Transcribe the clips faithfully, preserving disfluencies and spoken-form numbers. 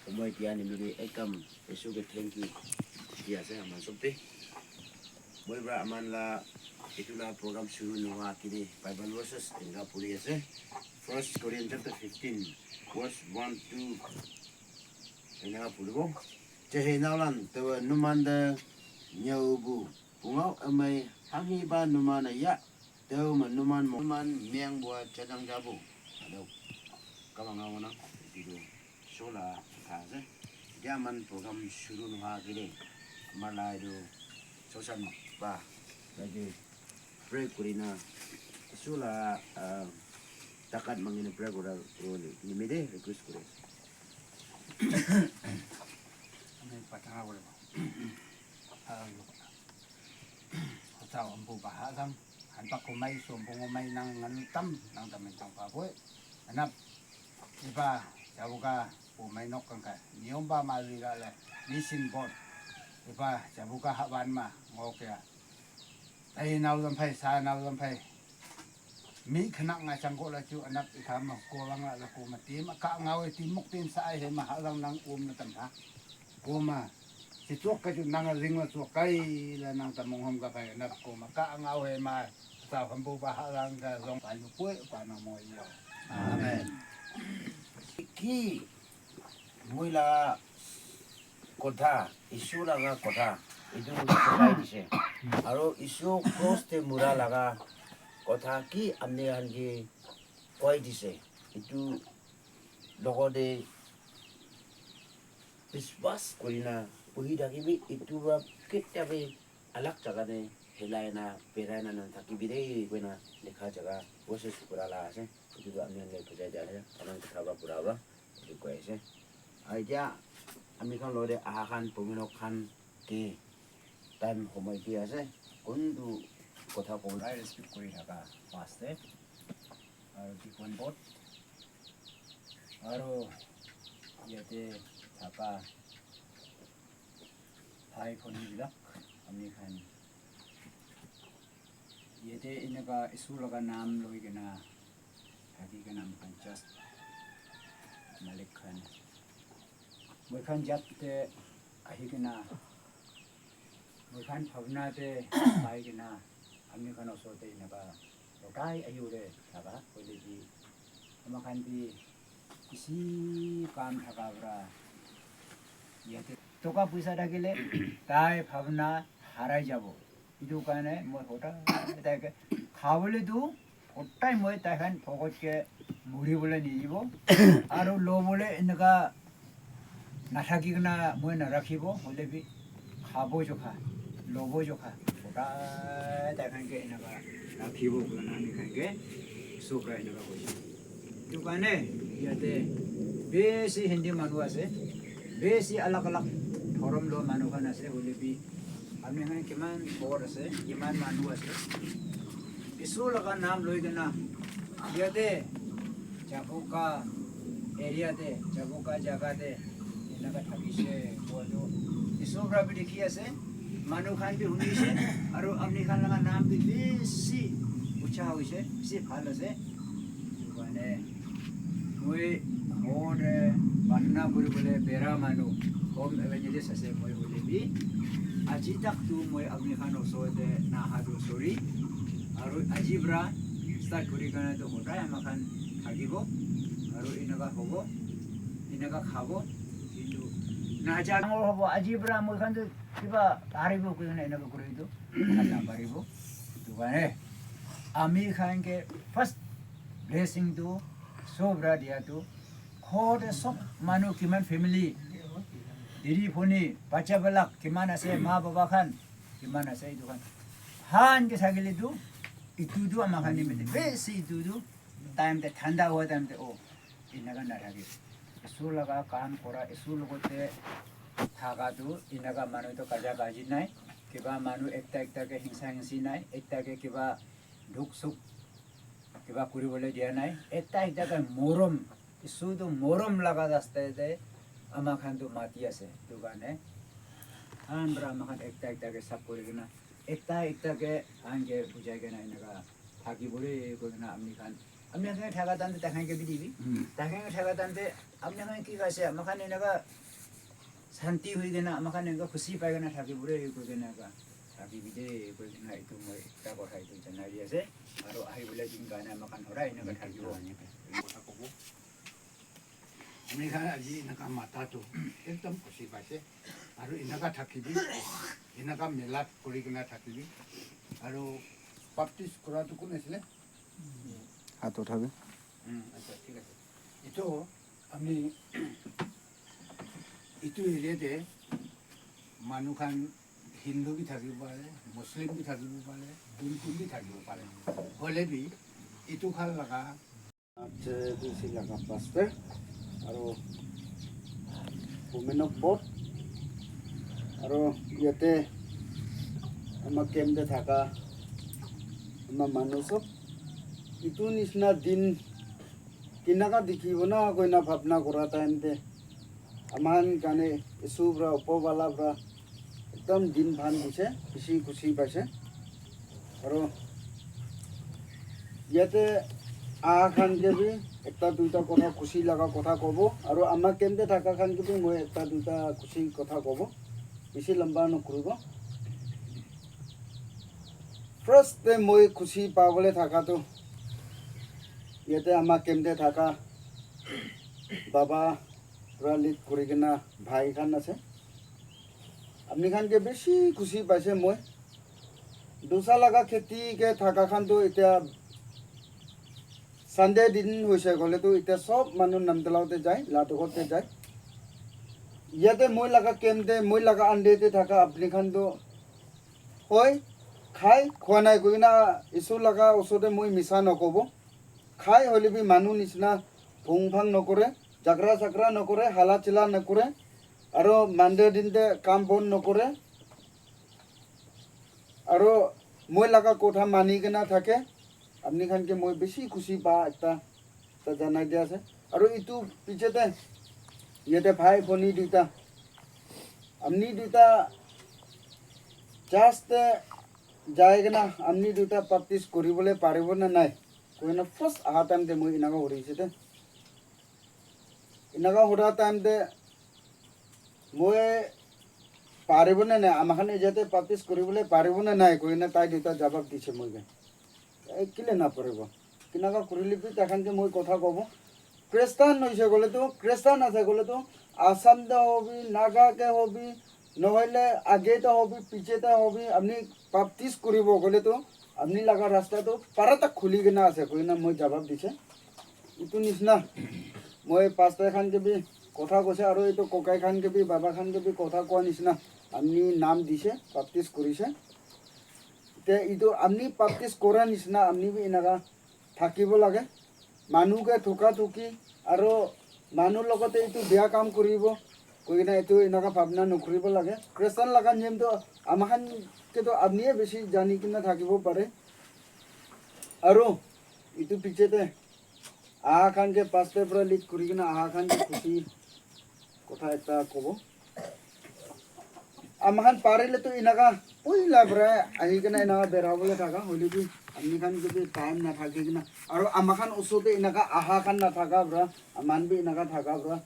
Somoi dia nimite ekdam Isu ke thank you di ase aman sob te. Moi pra aman la itu la program shuru nohwa kine Bible verses enka puri ase. First Corinthians chapter fifteen, verse one to enka puribo. Chehe naulan tewa numanda nyaubu pungau amai hanghi ba numana ya. Teu ma numan mo numan miang bua chadang jabu. Ado. Kaba nga wana. Video. Sola kha ase. Dia man program shuru nohwa kile. Amar la etu social ba. Lagi pray kurina. Sola takat mangina pray kura nimide request kure. Ami patanga kure. Hota ombu baha sang. Hanpak kumai sombong kumai nang ngan tam nang tam tang pa boy. Anap iba jabuka kumai nok kangka. Niomba malira le nisin bot. Iba jabuka haban ma ngokya. Ai nau dam phai sa nau dam phai. Mi khanak nga chang ko la chu anap ikha ma ko lang la ko ma tim ka ngau tim mok tim sa ai he ma ha lang nang um na tam pha. Ko ma. Si chok ka chu nang ring la chok kai la nang ta mong hom ka phai na ko ma ka ngau he ma sa pham bu ba ha lang ka long pa yu pui pa na mo yo. Amen. Ki moi la kotha, Isu laga kotha, etu sikai dise. Aro Isu cross te mura laga kotha ki amni khan ki koi dise. Etu logote biswas kurina buhi thakibi, etu para ketia bi alag jaga te hilai na, berai na nathakibi de, koina likha jaga verses pura la ase. Etu tu ami khan ke bujai dia ase, aman kotha para pura para etu koi ase. Aru etia ami khan logote aha khan, pumino khan ke time homoi di ase, kuntu kotha kobole respect kuri thaka first te, aru deacon board, aru yate thaka bhai bhoni bilak, ami khan yate eneka Isor laga naam loi kena thaki kena ami khan just malik khan, moi khan jat te ahi kena, moi khan bhabna te pai kena, ami khan osor te eneka lokai ahi ule thaka hoile bi ama khan bi bishi kam thaka para yate toka puisa thakile tai bhabna harai jabo. Etu karne moi hodai tai ke khabole tu hodai moi tai khan phokot ke muri bole nidibo. Aru lobole eneka nathaki kena moi narakhibo, hoile bi khabo jokha, lobo jokha, hodai tai khan ke eneka rakhibo koina ami khan ke sobra eneka koise. Etu karne yate bishi Hindi manu ase, bishi alag alag dhorom lo manu khan ase, hoile bi ami khan kiman ghor ase, kiman manu ase, Isor laga naam loi kena yate Jaboka area te, Jaboka jaga te eneka thakise koa tu Isor para bi dikhi ase, manu khan bi hunise, aru apni khan laga naam bi bishi ucha hoise, bishi bhal ase. Etu karne moi ghor te pratna kuri bole bera manu, home evangelist ase moi hoile bi, aji tak tu moi apni khan osor te naha tu sorry. Aru aji para start kuri kena tu hodai ama khan thakibo. Aru eneka hobo, eneka khabo. Kintu naja dangor hobo, aji para moi khan tu kiba paribo koi kena eneka kuri tu na paribo. Etu karne ami khan ke first blessing tu sobra dia tu ghor te sob manu kiman family, didi bhoni, bacha balak kiman ase, ma baba khan kiman ase, etu khan han ke thakile tu etu tu ama khan nimite bishi etu tu time te thanda hua time te oh eneka nathake. Isor laga kam kora, Isor logote thaka tu eneka manu tu kaja kaji nai, kiba manu ekta ekta ke hingsa hingsi nai, ekta ke kiba dukh sukh kiba kuribole dia nai, ekta ekta ke morom, Isu tu morom laga rasta te ama khan tu mati ase. Etu karne khan para ama khan ekta ekta ke sab kuri kena, ekta ekta ke khan ke bujai kena eneka thaki bole koi kena ami khan Ami khan thaka tan te takhan ke bi dibi. Takhan ke thaka tan te ami khan ki kaise, ami khan enaka shanti hui kena, ami khan enaka khushi pai kena thaki bole, hui kena ka thaki bi de, hui kena itu moi ekta kotha itu janai di ase. Aru ahi bole din karne ami khan horai enaka thaki bo. Ami khan aji enaka mata tu ekdam khushi paise. Aru enaka thakibi, enaka milat kuri kena thakibi. Aru baptize kura tu kun asile? Hat uthabi. Hmm, acha, thik ase. Itu ami itu area te manu khan Hindu bi thakibo pare, Muslim bi thakibo pare, kun kun bi thakibo pare. Hoile bi itu khan laga J B C laga pastor aru women of God aru yate ama camp te thaka ama manu sob itu nisna din kinaka dikhibo na koina bhabna kura time te aman kane isu pra upo wala pra ekdam din bhan dise bishi khushi paise. Aru yate aha khan ke bi ekta duita kotha khushi laga kotha kobo, aru ama camp te thaka khan ke bi moi ekta duita khushi kotha kobo, bishi lamba nokuribo. First te moi khushi pabole thaka tu yate ama camp te thaka baba pura lead kuri kena bhai khan ase. Apni khan ke bishi khushi paise moi. Dusa laga kheti ke thaka khan tu itya Sunday din hoise koile tu itya sob manu Namdalao te jai, Ladogot te jai. Yate moi laga camp te, moi laga under te thaka apni khan tu hoi, khai, khwa nai koi na isu laga osor te moi misa nokobo. Khai hoile bi manu nisna phung phang nokore, jagra chagra nokore, hala chila nokore, aro Monday din te kam bon nokore, aro moi laga kotha mani kena thake. Apni khan ke moi bishi khushi pa ekta ta janai dia ase. Aro itu piche te yate bhai bhoni duita, apni duita church te jai kena apni duita baptize kuribole paribo na nai? Koina first aha time te moi enaka horise te. Enaka hora time te moi paribo na nai? Ama khan ejate baptize kuribole paribo na nai? Koina tai duita jawab dise moi ke. Eh, kile na paribo? Kinaka kurile bi tai khan ke moi kotha kobo. Christian hoise koile tu, Christian ase koile tu, Assam te hobi, Naga ke hobi, nohoile age te hobi, piche te hobi, apni baptize kuribo koile tu, apni laga rasta tu para tak khuli kena ase, koina moi jawab dise. Itu nisna, moi pastor khan ke bi kotha koise, aro itu kokai khan ke bi, baba khan ke bi kotha koa nisna, apni naam dise, baptize kurise. Te itu apni baptize kora nisna, apni bi enaka thakibo lage. Manu ke thoka thoki aro manu logote itu bia kam kuribo koi kena itu enaka bhabna nokuribo lage. Christian laga niyam to ama khan ke to apniye bishi jani kena thakibo pare. Aro itu piche te aha khan ke pastor pra lead kuri kena aha khan ke khushi kotha ekta kobo. Ama khan parile tu enaka poila pra ahi kena enaka berabole thaka, hoile bi ami khan ke bi time na thaki kena, aro ama khan usor te enaka aha khan na thaka pra, aman bi enaka thaka pra,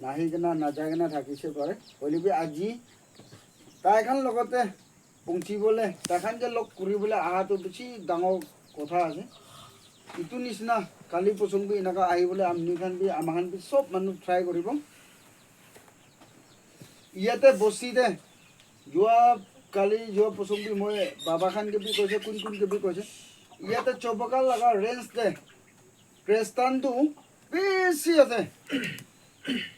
nahi kena, najai kena thakise pare. Hoile bi aji tai khan logote punchibole, tai khan ke log kuribole aha tu bishi dangor kotha ase. Itu nisna kali posong bi enaka ahibole ami khan bi, ama khan bi sob manu try kuribo. Yate bosti te jua kali jua posong bi moi baba khan ke bi koise, kun kun ke bi koise. Yate Chobakal laga range te Christian tu bishi ase.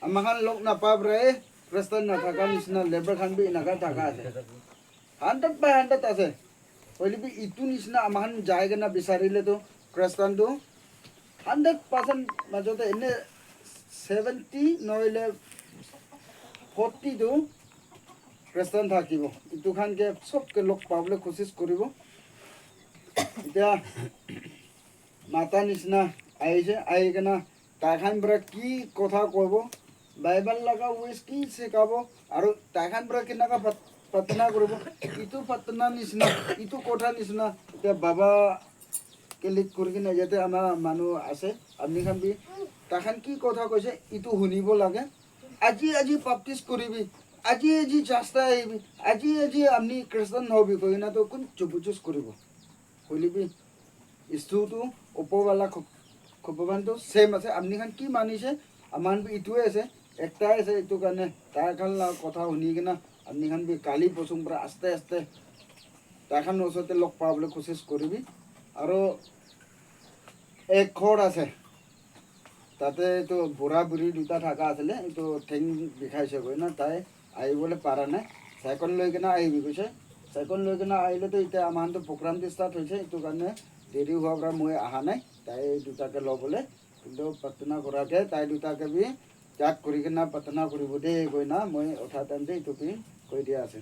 Ama khan log na pa pra, Christian na thaka nisna level khan bi enaka thaka ase. Hundred by hundred ase. Hoile bi itu nisna ama khan jai kena bisarile tu Christian tu hundred percent majote ene seventy nohoile forty tu Christian thakibo. Itu khan ke sob ke log pabole koshish kuribo. Itya mata nisna ahise, ahi kena tai khan pra ki kotha kobo, Bible laga verse ki sikabo, aro tai khan pra kinaka prat-, pratna kuribo, itu pratna nisna, itu kotha nisna, itya baba Elect kuri kena yate ama manu ase, apni khan bi tai khan ki kotha koise, itu hunibo lage. Aji aji baptize kuribi, aji aji church te ahibi, aji aji apni Christian hobi koi kena to kun chupu chus kuribo. Hoile bi Isu tu opor wala kho-, bhagwan tu same ase. Apni khan ki manise, aman bi itu ase, ekta ase. Itu karne tai khan la kotha huni kena apni khan bi kali posong pra aste aste tai khan osor te log pabole kosis kuribi. Aro ek ghor ase, tate etu bura buri duita thaka asile, etu theng bikhaise koina tai ahibole para nai. Cycle loi kena ahibi koise. Cycle loi kena ahile to itya aman to program te start hoise, etu karne deri hua para moi aha nai tai duita ke lobole. Kintu pratna kora ke tai duita ke bi tyag kuri kena pratna kuribo de koina moi utha time te etu bi koi dia ase.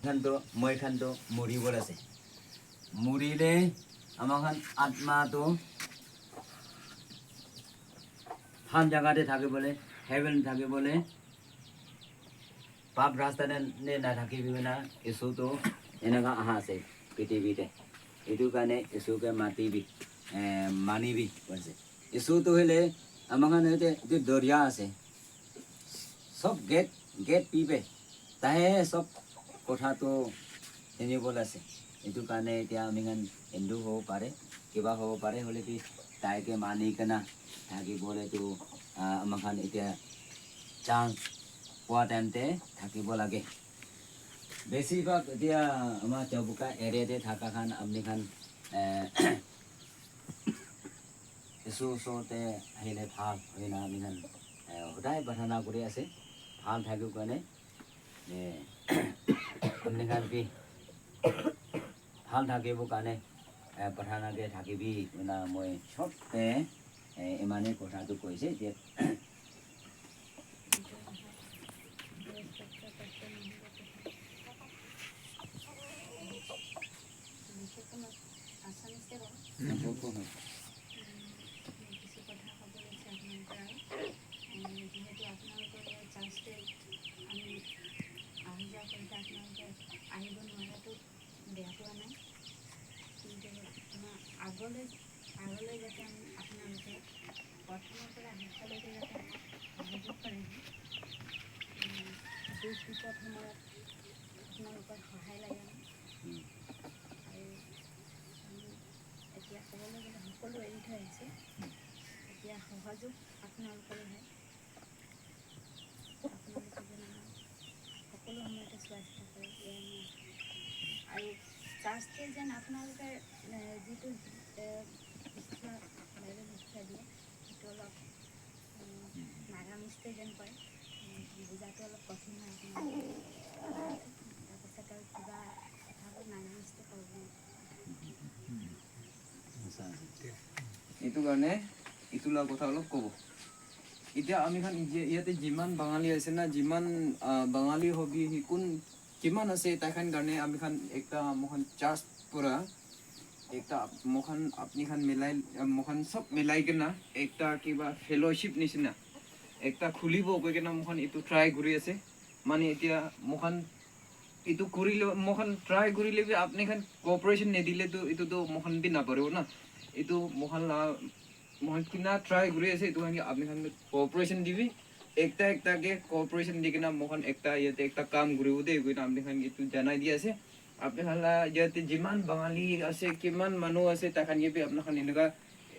Khan to, moi khan to muribole ase. Murile ama khan atma to bhal jaga te thakibole, heaven thakibole, pap rasta te ne na thakibi koina Isu to eneka aha ase prithibi te. Etu karne Isu ke matibi, eh, manibi koise. Isu to hoile ama khan ete etu doria ase. Sob gate, gate pipe. Tahe sob kotha to hunibo ase. Etu karne etya ami khan Hindu hobo pare, kiba hobo pare, hoile bi tai ke mani kena thakibole to, ah, ama khan etya chance poa time te thakibo lage. Besi bhag etya ama Jaboka area te thaka khan apni khan, eh, Isu osor te ahile bhal hoina ami khan, eh, hodai pratna kuri ase, bhal thakibole karne, eh, apni khan bi bhal thakibo karne, eh, pratna ke thakibi koina moi short te, eh, imane kotha to koise je. Assamese-তে কওঁ। উম, কিছু কথা ক'ব লৈছে আপোনাৰ পৰা। উম, যিহেতু আপোনালোকৰ ইয়াত চাৰ্চ ডেত আমি অহা যোৱা কৰোঁতে আপোনালোকে আহিব নোৱাৰাটো বেয়া পোৱা নাই, কিন্তু আমাৰ আগলৈ, আগলৈ যাতে আমি আপোনালোকে প্ৰথমৰ পৰা শেষলৈকে যাতে আমাক সহযোগ কৰে, উম, দুখ বিপদ সময়ত আপোনালোকৰ সহায় লাগে আমাক। আৰু আমি এতিয়া ক'বলৈ গ'লে সকলো এৰি থৈ আহিছোঁ। এতিয়া সহযোগ আপোনালোকৰে হয়। আপোনালোকে যেন আমাক সকলো সময়তে চোৱা চিতা কৰে, এয়া মই আশা কৰোঁ। আৰু চাৰ্চটোৱে যেন আপোনালোকে, এ, যিটো, এ, শিক্ষা, বাইবেল শিক্ষা দিয়ে, সেইটো অলপ, উম, নাগামিজটো যেন কয়, উম, বুজাটো অলপ কঠিন হয় আপোনালোকৰ। তাৰপাছত আৰু কিবা কথাবোৰ নাগামিজটো ক'ব। এইটো কাৰণে এইটো লা কথা অলপ ক'ব। এতিয়া আমি খান ইয়া-, ইয়াতে যিমান বাঙালী আছে না, যিমান, আহ, বাঙালী হবি সি কোন কিমান আছে, তাই খান কাৰণে আমি খান একটা মোখান চাৰ্চ পৰা একটা মোখান আপনি খান মিলাই, আহ, মোখান চব মিলাই কিনা একটা কিবা ফেলোশ্বিপ নিচিনা একটা খুলিব কৈ কিনা মোখান এইটো ট্ৰাই কৰি আছে। মানে এতিয়া মোখান এইটো কৰিলে, মোখান ট্ৰাই কৰিলে বি আপনি খান কোঅপাৰেশ্যন নিদিলেতো এইটোতো মোখান বি নাপাৰিব না। এইটো মোখান লা-, মোখান কিনা ট্ৰাই কৰি আছে, এইটো কাৰণে আপনি খান কোঅপাৰেশ্যন দিবি। একটা একটাকে কোঅপাৰেশ্যন দি কিনা মোখান একটা ইয়াতে একটা কাম কৰিব দেই, কৈ কিনা আপনি খান এইটো জনাই দি আছে। আপনি খান লা-, ইয়াতে যিমান বাঙালী আছে, কিমান মানুহ আছে, তাই খান ইয়াতে আপনি খান এনেকা,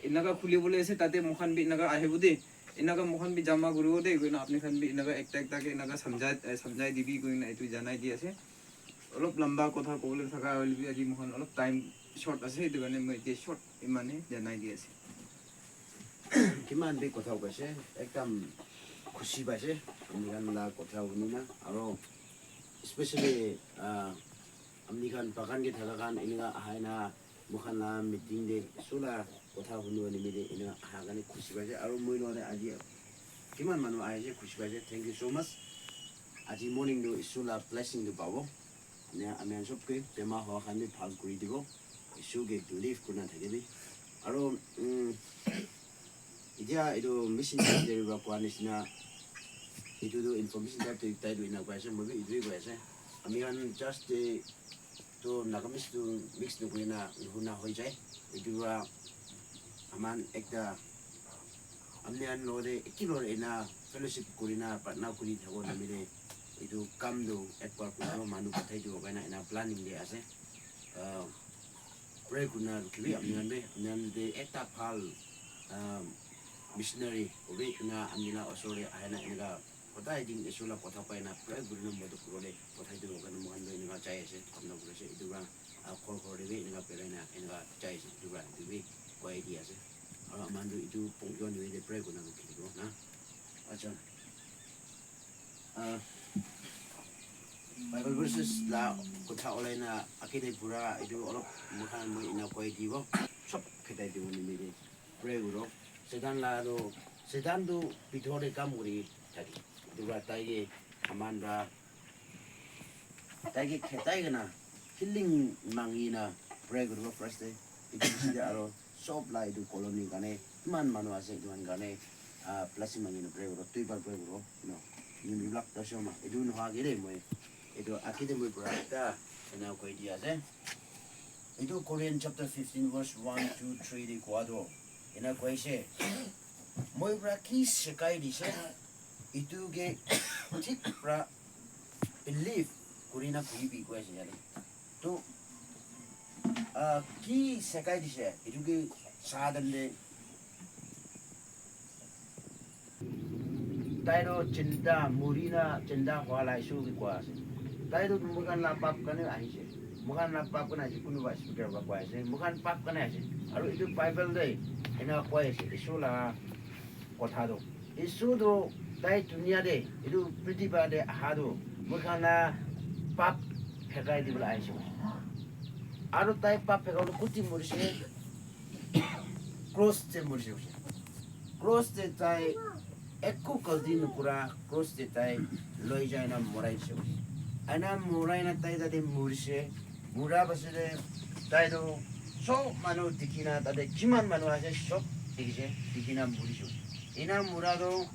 এনেকা খুলিবলৈ আছে, তাতে মোখান বি এনেকা আহিব দেই। এনেকা মোখান বি জমা কৰিব দেই, কৈ কিনা আপনি খান বি এনেকা একটা একটাকে এনেকা সমঝাই, এ, সমঝাই দিবি, কৈ কিনা এইটো জনাই দি আছে। অলপ লম্বা কথা ক'বলৈ থকা হ'লে বি আজি মোখান অলপ টাইম শ্বৰ্ট আছে, সেইটো কাৰণে মই এতিয়া শ্বৰ্ট ইমানে জনাই দি আছে। কিমান বি কথা কৈছে, একদম খুচি পাইছে, আমি গান লা কথা শুনি না, আৰু স্পেচিয়েলি, আহ, আমি খান বাগান কে থাকা খান এনেকা আহাই না, মোখান লা মিটিং দে, চুলা কথা শুনিব নিমিত্তে এনেকা অহাৰ কাৰণে খুচি পাইছে। আৰু মই লগতে আজি কিমান মানুহ আহিছে, খুচি পাইছে। Thank you so much। আজি মৰ্ণিং টো ইছু লা ব্লেছিং টো পাব। মানে আমি চবকে বেমাৰ হোৱা কাৰণে ভাল কৰি দিব। ইছুকে লিভ কৰি নাথাকিবি। আৰু, উম, এতিয়া এইটো মিছ ইনফৰমেশ্যন পৰা কোৱা নিচিনা, এইটোতো ইনফৰমেশ্যন টাইপ তাইতো এনেকুৱা আছে, মই বি এইটোৱে কৈ আছে। আমি খান জাষ্ট তো নাগামিজটো মিক্স নকৰি না, নুশুনা হৈ যায়। এইটো পৰা Aman ekta amni an lo de eki lo ena fellowship kurina pratna kuri thabo namile itu kam do ekbar kuno manu pathai do kaina ena planning de ase. Ah, pray kurina rukhibi amni an be, amni an de ekta phal, ah, missionary obi ena amni la osor de ahina eneka Kota etin Isor la kotha pai na pray kuri na moto kuro le kotha etu logot moikhan toh enika jai ase, hamna kuri ase. Etu para, ah, ghor ghor te bi enika birai na enika jai ase. Etu para etu bi koi di ase. Aru aman toh etu pongjo ni hoile pray kuri na rukhi dibo na. Acha. Ah, Bible verses la kotha olai na akide pura etu olop moikhan moi ena koi dibo. Sob khetai dibo nimite. Pray kuro. Satan la toh, Satan toh bithor te kam kuri thake. Etu para tai ke aman para tai ke khetai kena healing mangi na pray kuribo first te. Etu bishi te aro sob la etu colony karne kiman manu ase etu khan karne, ah, blessing mangi na pray kuro. Tui para pray kuro. No. Ni blak ta shoma. Etu noha ke de moi. Etu aki de moi pura ekta ena koi di ase. Etu Corinthians chapter fifteen verse one, two, three de koa toh ena koise, "Moi para ki sekai dise, etu ke thik para believe kuri na kuribi," koise yate. To, ah, ki sekai dise, etu ke sadhan de Tai toh jinda, muri na jinda hua la Isu ke koi ase. Tai toh moikhan la pap karne ahise. Moikhan la pap karne ahise, kunuba speaker para koi ase. Moikhan pap karne ahise. Aru etu Bible te ena koi ase, Isu la kotha toh. Isu toh tai dunia te, etu prithibi te aha toh, moikhan la pap phekai dibole ahise. Aru tai pap phekai bole kuti murise, cross te murise. Cross te tai ekko galti nokura, cross te tai loi jai na morai dise. Aina morai na tai tate murise. Mura pasat te tai toh sob manu dikhi na, tate kiman manu ase sob dikhise, dikhi na murise. Ena mura toh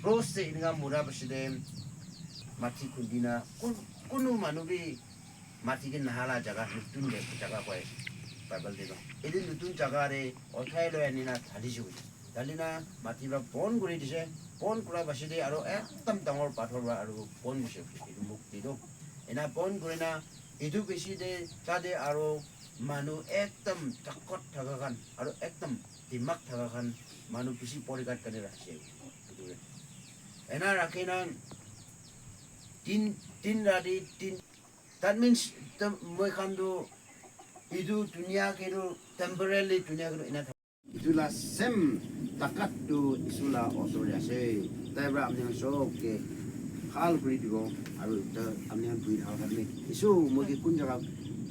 cross te eneka mura pasat te mati khundi na kun-, kunu manu bi mati ke nahala jaga, nutun de jaga koi ase Bible te toh. Etu nutun jaga te uthai loi ani na thali se koile. Thali na mati para bon kuri dise, bon kura pasat te aro ekdam dangor pathor para aro bon kuri se koile. Etu muk te toh. Ena bon kuri na etu bishi te tate aro manu ekdam takot thaka khan, aro ekdam dimag thaka khan manu bishi bodyguard karne rakhi ase. Etu ke. Ena rakhi na tin, tin rati, tin That means, the, moi khan tu, etu dunia ke tu, temporarily dunia ke tu ena thak-, etu la same takat tu Isu la osor te ase. Tai para apni khan sob ke hal kuri dibo. Aru ta apni khan bui thaka khan ni, "Isu, moi ke kun jaga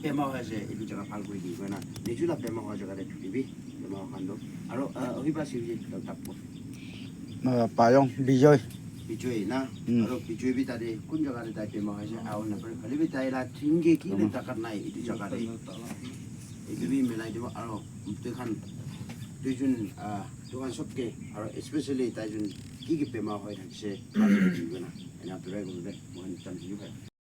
bema hoi ase, etu jaga hal kuri dibo na." Niju la bema hoi jaga te thaki bi, bema khan tu. Aru, ah, ohi pa si bi tak tak bo. Ah, Payong, Bijoy. Bijoy na? Mm. Aro Bijoy bi tate kun jaga te tai bema hoise, aho napare. Khali bi tai la thinge ki le takat nai etu jaga te. Etu bi milai dibo aro tu khan, tu khan sob ke, aro especially tai jun ki ki bema hoi thakise, ena birai kuri le, moi khan tam ji pai.